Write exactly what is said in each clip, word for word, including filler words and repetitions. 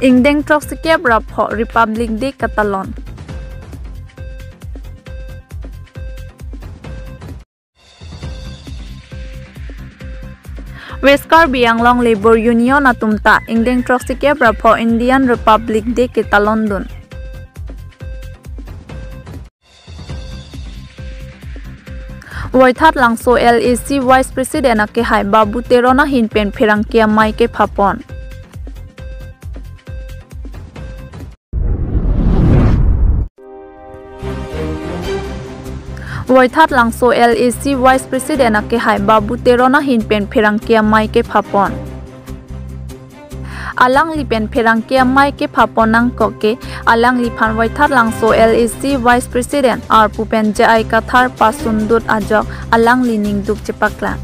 Ingdeng throksikep ra pho Republic Day katalon. West Karbi Anglong Labour Union atum ta ingdeng throksikep ra pho Indian Republic Day ketalondun. Voithat Langso L A C Vice President akehai Babu Teron ahin pen pherangke amei kephapon. Voithat Langso L A C Vice President akehai Babu Teron ahin pen pherangke amei kephapon. Alangli pen pherangke amei kephapon nangkok ke, alangliphan Voithat Langso L A C Vice President arpu pen J I Kathar pasundut ajok alangli ningduk chepaklang.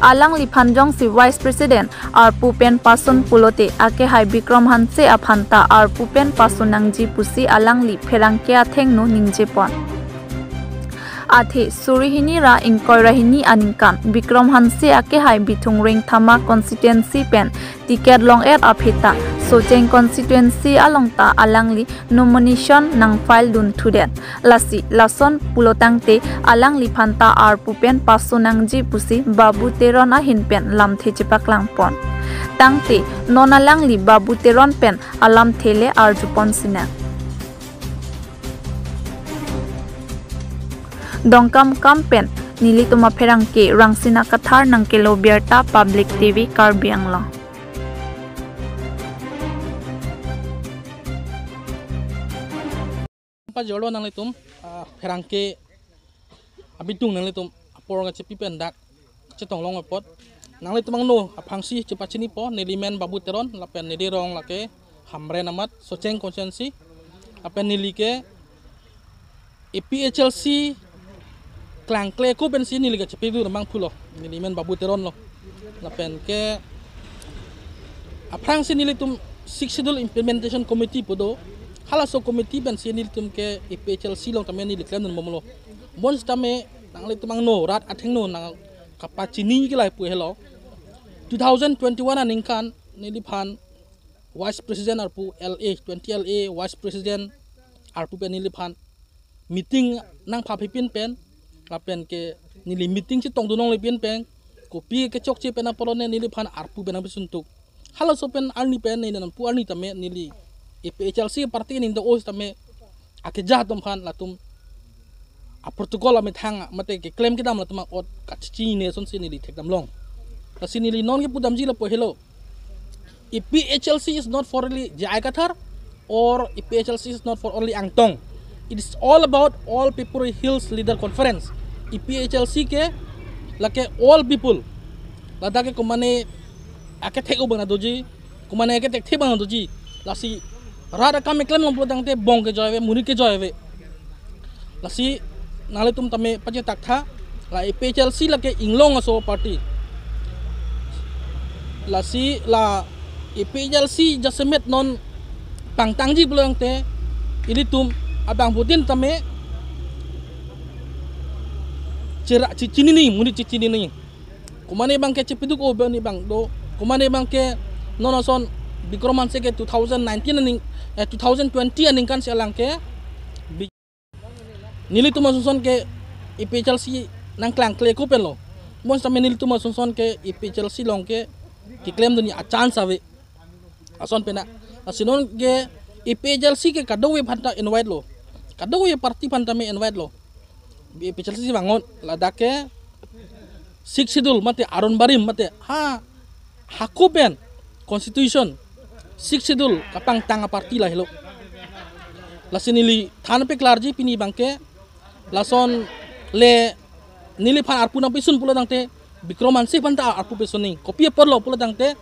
Alangliphan jongsi Vice President arpu pen pasun pulote akehai Bikram Hanse aphan ta arpu pen pasun nangji pusi alangli pherangke athengno ningjepon. Athe suri hini ra ingkoi ra hini aningkan Bikram Hanse akehai Bithung Rengthama constituency pen ticket long-et aphi ta Socheng constituency along ta alangli nomination nang file dun thudet. Lasi lason pulotangte alangliphan ta arpu pen pasun nangji pusi Babu Teron ahin pen lamthe chepaklangpon. Tangte non alangli Babu Teron pen alamthe le arjupon sinang. Dongkamukam pen nelitum apherangke Rangsina Kathar nangkelo birta Public T V Karbi Anglong. Pajolo nanglitum, ah, pherangke abitung nanglitum apor kachepi pen dak chetong long apot. Nanglitum angno aphrangsi chepachinipo, neli men Babu Teron, lapen neli rong lake Hamren amat, Socheng constituency, lapen neli ke A P H L C klangkle ako pensi neli kachepidun abang pulo, neli men Babu Teron lo. Lapen ke aphrangsi nelitum Sixth Schedule Implementation Committee pu do, halaso committee pensi nelitum ke A P H L C along tame neli klemdun bomlo. Bonsitame nanglitum angno rat athengno nang kapachini ke lahai pu helo. Two thousand twenty-one aningkan neliphan Vice President arpu L A, twenty L A Vice President arpu pen neliphan meeting nangphaphipin pen, lapen ke neli meeting chetongdun longle pin pen, kopi kechokche pen apolone neliphan arpu pen nangpisuntuk. Halaso pen arni pen neli nangpu arni tame neli A P H L C party ning do-os tame akeja atum aphan latum a protocol amethang mate keklem kedam latum ot kachechini asonsi neli thekdam long. Lasi neli non kepudamji lapu helo. A P H L C is not for only J I Kathar or A P H L C is not for only Angtong. It is all about All People Hills Leader Conference. A P H L C ke lake all people. Ladak ke komane akethek abang doji, komane akethekthe abang doji. Lasi rat akam keklem long pulotangte bong kejoi ave, monit kejoi ave. Lasi nanglitum tame pachetak tha, la A P H L C lake inglong aso party. Lasi la A P H L C jasemet non pangtangji pulotangte ilitum abangphutin tame chera chechinine, monit chechinine. Komane abang ke chepiduk o bani abang do. Komane abang ke non ason Bikram Hanse ke two thousand nineteen aning, eh, two thousand twenty aningkan si alang ke bi-, nelitum asonson ke A P H L C nangklangkle ako penlo. Bonsitame nelitum asonson ke A P H L C along ke keklemdunji a chance ave. Ason pena. Lasi non ke A P H L C ke kadokave aphan ta invite lo. Kadokave party aphan tame invite lo. A P H L C si vangot ladak ke Sixth Schedule mate aron barim mate ha hako pen constitution Sixth Schedule kapangtang aparty lahelo. Lasi neli than paklarji pini abang ke lason le neliphan arpu nangpisun pulotangte Bikram Hanse aphan ta arpu pisun ning. Kopi apotlo pulotangte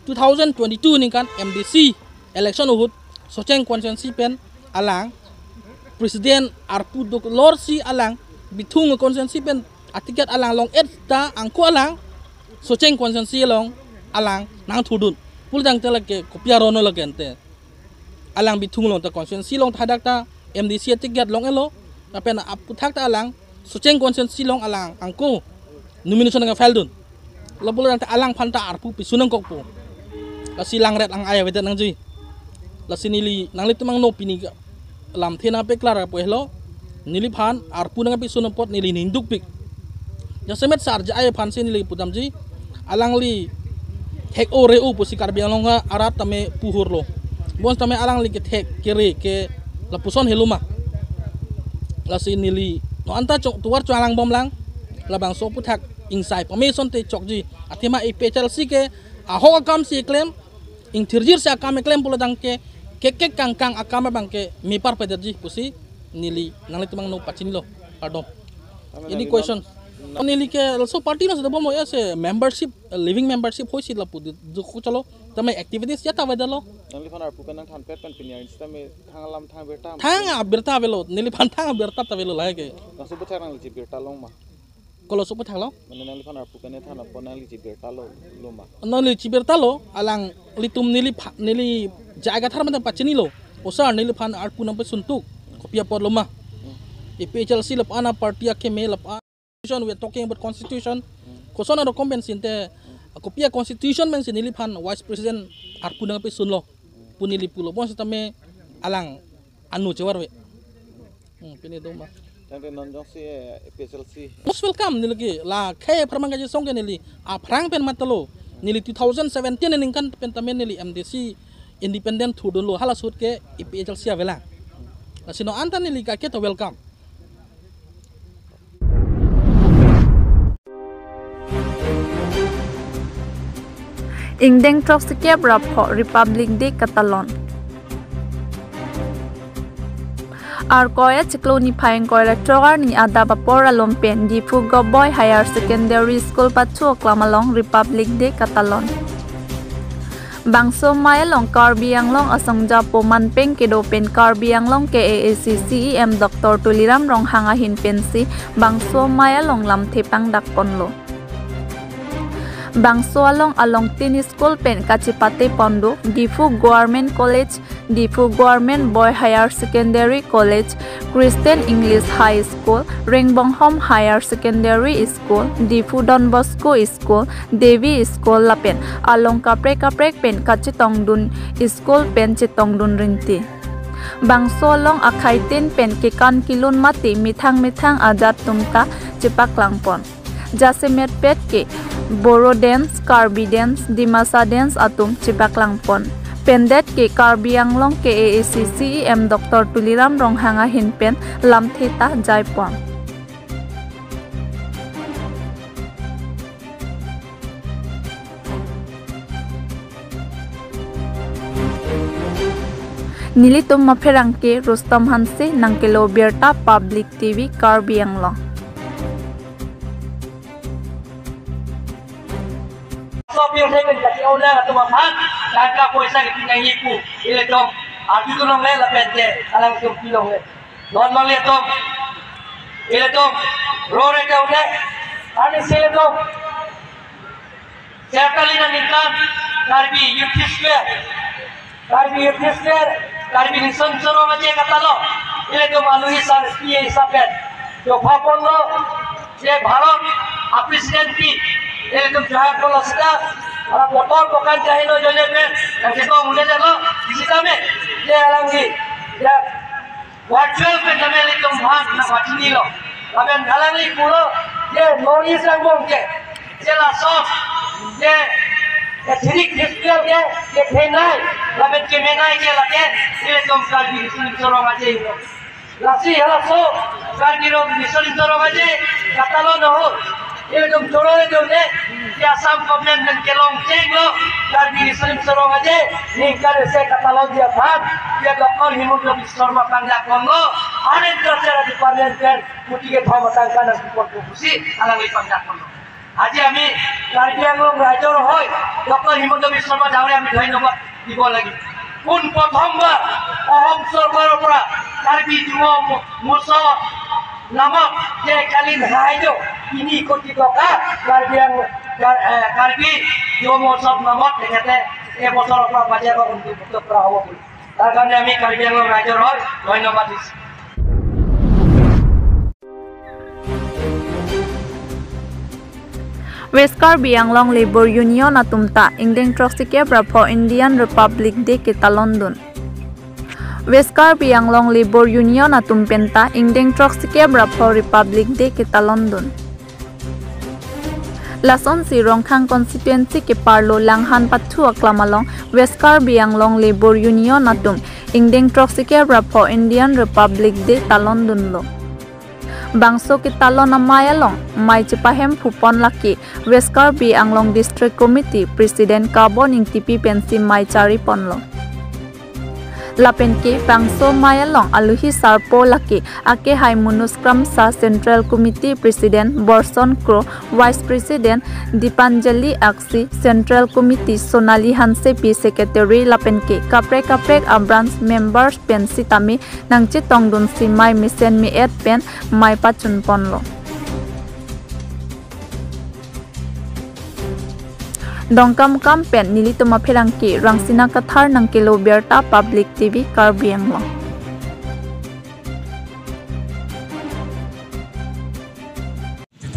two thousand twenty-two aningkan M D C election ahut Socheng constituency pen alang president arpu doklor si alang Bithung constituency pen aticket alang long-et ta angko alang Socheng constituency along alang nangthurdun. Pulotangte lake kopi aron lo lake ante. Alang Bithung along ta constituency along thadak ta M D C aticket long-etlo. Lapen aphuthak ta alang Socheng constituency along alang angko nomination nang file dun. Lapulo tangte alangphan ta arpu pisun nangkokpo. Lasi langret lang ai avedet nangji. Lasi neli nanglitum angno pini lamthe nangpeklar apot helo, neliphan arpu nangpisun apot neli ningdukpik. Jasemet sar ja ai aphan si neli pudamji, alangli thek-o re-o pusi Karbi Anglong arat tame puhurlo. Bonsitame alangli kethek kere ke lapuson helo ma. Lasi neli non anta chok tovar choklang bomlang, labangso aphuthak ingsai pame asonte chokji. Athema A P H L C ke ahok akam si klem, ingthirjir si akam eklem pulo tangte, kek kek kang kang akam abangke mepar pedetji pusi neli nanglitum angno pachinilo. Pardon. Any question? Neli ke also party na sudah bom ya se membership, living membership hoisi lapu dukhu chalo. Tame activities ya ta vedalo. Nangliphan arpu pen nangthanpet pen pini ar sitame thang alam thang abirta. Thang abirta avelo, neliphan thang abirta ta avelo lahai ke. Laso aphuthak nangli chibirta long ma? Kolo so aphuthak lo? Mane nangliphan arpu pen than apot nangli chibirtalo, lo ma? Nangli chibirtalo, alanglitum nelipha-, neli jaga thar mate pachinilo. O sir, neliphan arpu nangpisun tuk. Kopi apotlo ma? A P H L C lapu-an a party akeme lapu-an. Constitution, we are talking about constitution. Koson arokom pen sinte, kopi a constitution pen si neliphan vice president arpu nangpisunlo pu neli pulo. Bonsitame alang anu chevar ve. Hmm, pini do ma. Tangte non jongsi, eh, A P H L C. Most welcome neli ke la khei apharman kachesong ke neli aphrang pen matalo. Neli two thousand seventeen aningkan pen tame neli M D C independent thurdunlo, hala ahut ke A P H L C avelang. Lasi non anta neli kake to welcome. Ingdeng throksikep ra pho Republic Day katalon. Arkoi achiklo niphai ingkoi ra throk arni adap apor along pen Diphu Govt. Boys Higher Secondary School pachu aklam along Republic Day katalon. Bangso amei along Karbi Anglong asongjapo manpeng kedo pen Karbi Anglong K A A C C E M Doctor Tuliram Ronghang ahin pensi bangso amei along lamthe pangdak ponlo. Bangso along along tin school pen kachepate pon do, Diphu Government College, Diphu Government Boys Higher Secondary College, Christian English High School, Ringbonghom Higher Secondary School, Diphu Don Bosco School, Devi School lapen along kaprek kaprek pen kachetongdun school pen chetongdun rinti. Bangso along akhei tin pen kekan kelun mate methang methang ajat atum ta chepaklang pon. Jasemet pet ke Boro dance, Karbi dance, Dimasa dance atum chepaklang pon. Pendet ke Karbi Anglong K A A C C E M Doctor Tuliram Ronghang ahin pen lamthe ta jai pon. Nelitum apherangke Rustom Hanse, nangkelo birta Public T V Karbi Anglong. Shopping center kati onang atum aphan tangka poisa kiti nangji pu ilitum arjulongle lapen ke alangtum pilongle. Non non ilitum, ilitum rore ke unle, ani si ilitum Serkali nangingkan Karbi Youth Festival, Karbi Youth Festival, Karbi Nation Sorong Aje katalo, ilitum alu hisap, P A hisap pen jokpha ponlo, je Bharat a President pi, ilitum jokpha ponlo seta, ala kotor kokan jahilo jone pen, nangketong un'e jalo, sitame, je alangli, je virtual pen tame ilitum aphan nangpachinilo. Lapen alangli pulo, je North East angbong ke, je laso, je ethnic festival ke, kephenai, lapen kemenai ke lake, ilitum Karbi Riso Nimso Rong Aje lo. Lasi halaso, Karbi Riso Nimso Rong Aje, katalo noho. Ilitum choro le done, je Assam government pen kelong chenglo, Karbi Riso Nimso Rong Aje, ningkan isi katalonji aphan, je Doctor Himanta Biswa Sarma pangdak ponlo, Agriculture Department pen kuti kethom atangka nangkepon pusi, alangli pangdak ponlo. Aji ami, Karbi Anglong rajor hoi, Doctor Himanta Biswa Sarma dahore ami dhonyobad dibo lagi. Pon prothombar, Ahom sorkar opra, Karbi Jumo Mo-, Moso namot je kalin haijo, ini koti toka, Karbi Ang-, Kar-, eh, Karbi Jumo Moso namot, kete, e bosor opra bajar ko untuk betul perahu pun. Tarkan ami Karbi Anglong rajor hoi, dhonyobad disi. West Karbi Anglong Labour Union atum ta ingdeng throksikep ra pho Indian Republic Day ketalondun. West Karbi Anglong Labour Union atum penta ingdeng throksikep ra pho Republic Day ketalon dun. Lasonsi Rongkhang constituency keparlo Langhan Pathu aklam along West Karbi Anglong Labour Union atum ingdeng throksikep ra pho Indian Republic Day talon dunlo. Bangso ketalon amei along mei chepahemphupon lake West Karbi Anglong District Committee President Kabon Ingtipi pensi mei chariponlo. Lapen ke bangso mei along aluhi sarpo lake akehai Manoj Kramsa, Central Committee President Borson Kro, Vice President Dipanjali Aksi, Central Committee Sonali Hansepi, Secretary lapen ke kaprek kaprek a branch members pen sitame nangchetongdunsi mei mesen me-et pen mei pachunponlo. Dongkamukam pen nelitum apherangke Rangsina Kathar nangkelo birta Public T V Karbi Anglong.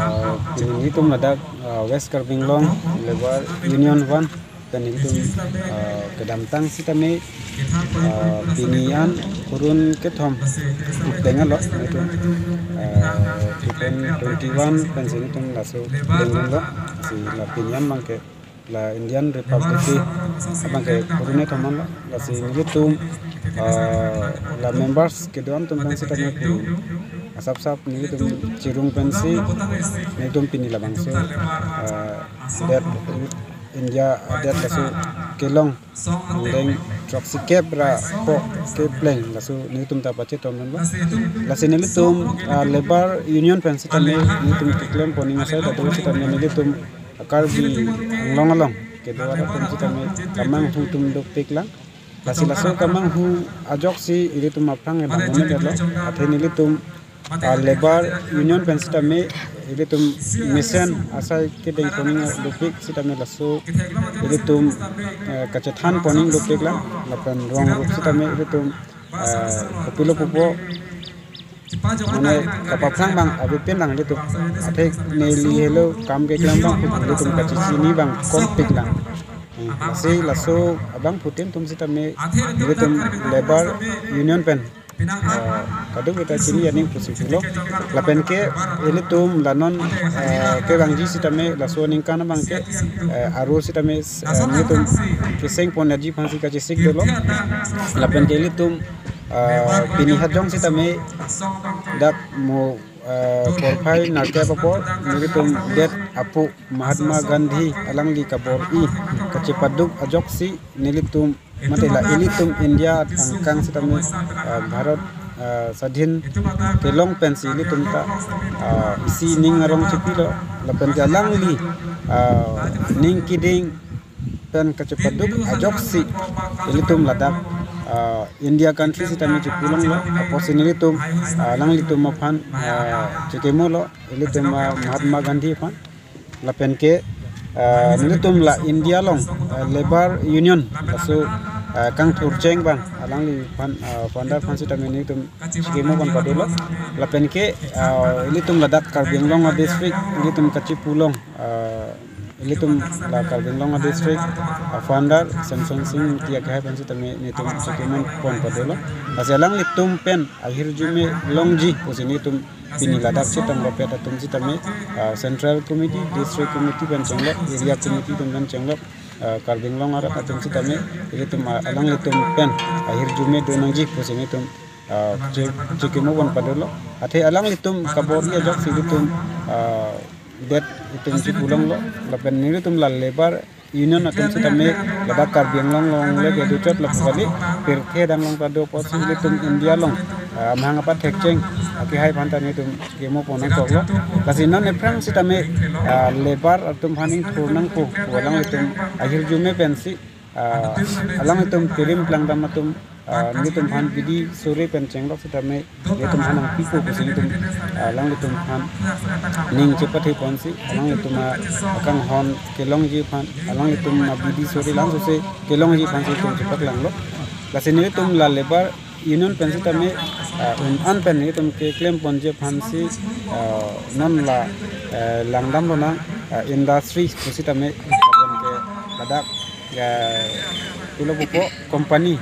Ah, pini nelitum ladak, ah, West Karbi Anglong Labour Union aphan pen nelitum, ah, kedamtang sitame, ah, pini an kurun kethom denglo nelitum, ah, two thousand twenty-one pensi nelitum laso denglo, si la pini an abangke la Indian Republic Day abangke kurun kethom anlo, lasi nelitum, ah, la members kedo-an atum pen sitame pu asap sap nelitum chirung pensi nelitum pini labangso, ah, det India adet laso kelong ingdeng throksikep ra pho kepleng laso nelitum ta pachetongdunlo. Lasi nelitum, ah, Labour Union pen sitame nelitum keklempon ning asai ta do sitame nelitum Karbi Anglong along kedo arat pen sitame kamanghu atum dopiklang. Lasi laso kamanghu ajoksi ilitum aphrang ela mone detlo. Athe nelitum, ah, Labour Union pen sitame ilitum mesen asai kedengpon ning dopik sitame laso ilitum, eh, kachethanpon ning dopiklang. Lapen rong rup sitame ilitum, eh, kopilo pupo mane kapaphrang abang avepin lang ilitum. Athe neli helo kam keklem abang ilitum kachechini abang kompiklang. Hmm, lasi laso abangphutin atum sitame ilitum Labour Union pen, eh, kadokave ta chini aning pusi pulo. Lapen ke ilitum la non, eh, kevangji sitame laso aningkan abangke, eh, aro sitame, eh, nelitum kesengpon aji aphansi kachesik dolo. Lapen ke ilitum, eh, pini hajong sitame dak mo, eh, porphai nerkep apor nelitum det apu Mahatma Gandhi alangli kabor-i kachepaduk ajoksi nelitum mate la ilitum India angkang sitame, ah, Bharat, ah, swadhin kelong pensi ilitum ta, ah, isi ning arong chepilo lapen ke alangli, ah, ning keding pen kachepaduk ajoksi ilitum ladak, ah, India country sitame chepulonglo, apotsi nelitum, ah, alanglitum aphan, ah, chekemolo ilitum, ah, Mahatma Gandhi aphan. Lapen ke, ah, nelitum la India along, ah, Labour Union laso, ah, kangthurcheng abang alangliphan, ah, founder aphan sitame nelitum chekemopon padolo. Lapen ke, ah, ilitum ladak Karbi Anglong a-district ilitum kachepulong, ah, ilitum la Karbi Anglong a-district a-founder Samson Sing Ingti akehai aphan sitame nelitum chekemopon padolo. Lasi alanglitum pen ahirjume longji pusi nelitum pini ladak chetong ropet atum sitame, ah, Central Committee, District Committee pen chenglok, Area Committee atum pen chenglok, ah, Karbi Anglong arat atum sitame ilitum, ah, alanglitum pen ahirjume donangji pusi nelitum, ah, che-, chekemopon padolo. Athe alanglitum kabor-i ajoksi ilitum, ah, det itum chepulonglo. Lapen nelitum la Labour Union atum sitame ladak Karbi Anglong along le kedo chot lapu kali, pirthe adang along ta do apotsi ilitum India along, ah, amahang apathekcheng akehai aphan ta nelitum chekemopon nangkoklo. Lasi non ephrang sitame, ah, Labour atum aphan ingthur nangpo pu alanglitum ahirjume pensi, ah, alanglitum pirim plangdam atum, ah, nelitum aphan bidi sore pen chenglok sitame nelitum aphan nangpipo pusi nelitum, ah, alanglitum aphan ning chepathiponsi, alanglitum akanghon kelongji aphan, alanglitum abidi sore langsose kelongji aphansi nelitum chepaklanglo. Lasi nelitum la Labour Union pen sitame, ah, un-an pen nelitum keklemponji aphansi, ah, non la, eh, langdam lonang, ah, industry pusitame, lapen ke ladak, eh, kopilo pupo company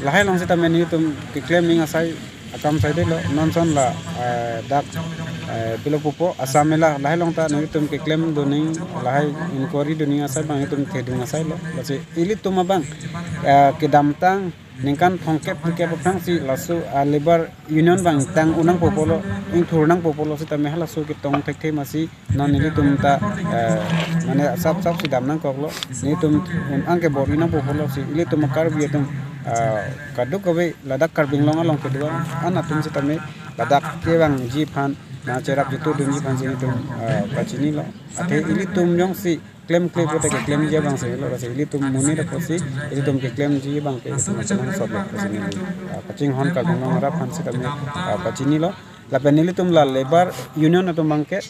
lahai along sitame nelitum keklem ning asai akam saidelo, non ason la, eh, dak, eh, pilo pupo, Assam Mela, lahai along ta nelitum keklem dun ning, lahai inquiry dun ning asai abang nelitum thedung asailo. Lasi ilitum abang, eh, kedamtang ningkan thomkep phlikep aphrangsi laso, ah, labour union abang tang un nangpo pulo, ingthur nangpo pulo sitame halaso ketong thekthe masi non nelitum ta, eh, mane sap sapsi dam nangkoklo. Nelitum un-an ke bor-i nangpo pulo si ilitum Karbi atum, eh, kadokave ladak Karbi Anglong along kedo-an atum sitame ladak kevangji aphan, nangcherap jutudunji aphansi nelitum, eh, pachinilo. Athe ilitum jongsi klemkle pulote keklemji abang silo, lasi ilitum monit apotsi ilitum keklemji abang ke ilitum kenangsotlo pusi neli, ah, kachinghon Karbi Anglong arat aphan sitame, ah, pachinilo. Lapen nelitum la labour union atum abang ke,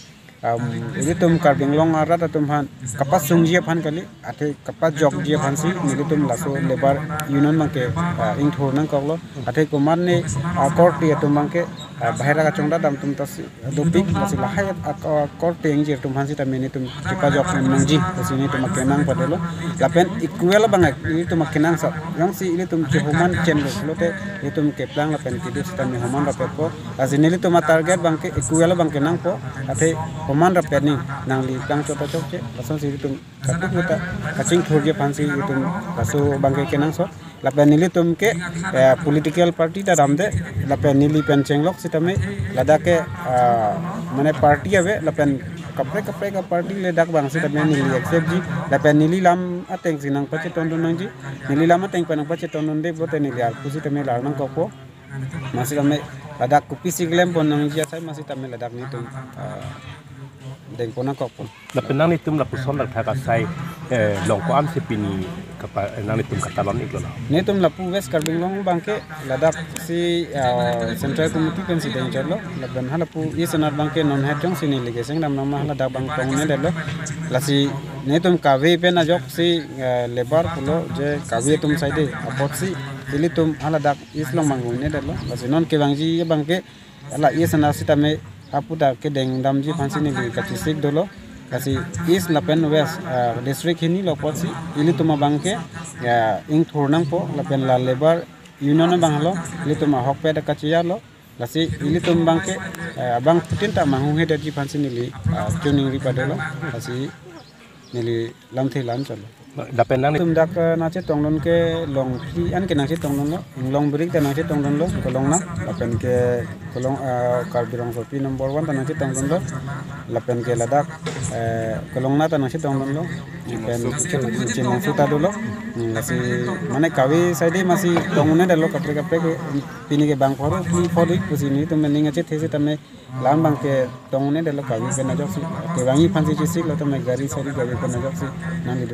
um, ilitum Karbi Anglong arat atum aphan kapasungji aphan kali, athe kapajokji aphansi nelitum laso labour union abang ke, ah, ingthur nangkoklo. Athe komatne, ah, korte atum abang ke, ah, bahira kachongdat dam atum ta si dopik, lasi lahai, ah, ah, korte ingjir atum aphan sitame nelitum chepajok nangji pusi nelitum akenang padolo. Lapen equal abang nelitum akenangsot, jongsi ilitum chehoman chenlo pulote ilitum keplang lapen kedo sitame homan rapetpo. Lasi nelitum atarget abang ke equal abang kenangpo, athe homan rapet ning nangli kangchot achokche, lasonsi ilitum kadokave ta kachingthurji aphansi ilitum laso abang ke kenangsot. Lapen nelitum ke, eh, political party ta damde, lapen neli pen chenglok sitame ladak ke, ah, mane party ave, lapen kaprek kaprek aparty le dak abang sitame neli acceptji, lapen neli lam atengsi nangpachetondun nangji, neli lam ateng pen nangpachetondunde pulote neli arpu sitame lar nangkokpo. Masi tame ladak kopisi klempon nangji asai masi tame ladak nelitum, ah, dengpon nangkokpo. Lapen nanglitum lapuson dak thak asai, eh, long ko-ansi pini kapa, eh, nanglitum katalon iklo la? Nelitum lapu West Karbi Anglong abang ke ladak si, ah, Central Committee pensi dengchotlo. Lapen halapu East anat abang ke non het jongsi neli keseng dam nama haladak abang tongnedetlo. Lasi nelitum kave pen ajoksi, eh, labour pulo je kave atum saide apotsi ilitum haladak East along abang un'edetlo. Lasi non kevangji abang ke hala East anat sitame hapu ta kedeng damji aphansi neli kachesik dolo. Lasi East lapen West, ah, district hini lo apotsi ilitum abang ke, ah, ingthur nangpo lapen la labour union abang lo ilitum ahokpet kachiyalo. Lasi ilitum abang ke, ah, abangphutin ta manghunghedetji aphansi neli, ah, choningri padolo. Lasi neli lamthe la-anchotlo. Lapen nangli- Nelitum dak, eh, nangchetongdun ke long phli an ke nangchetongdunlo, Inglong Brik ta nangchetongdunlo, Kolongna, lapen ke Kolong, eh, Karbi Rongsopi number one ta nangchetongdunlo, lapen ke ladak, eh, Kolongna ta nangchetongdunlo, lapen Chimangsu ta dolo. Hmm, lasi mane kave saide masi tong un'edetlo kaprek kaprek ke, pini ke bang pharo, phli pharo pusi nelitum ning achethe sitame la-an abang ke tong un'edetlo kave pen ajoksi. Kevangji aphansi chesiklo tame gari sari kave pen ajoksi nangli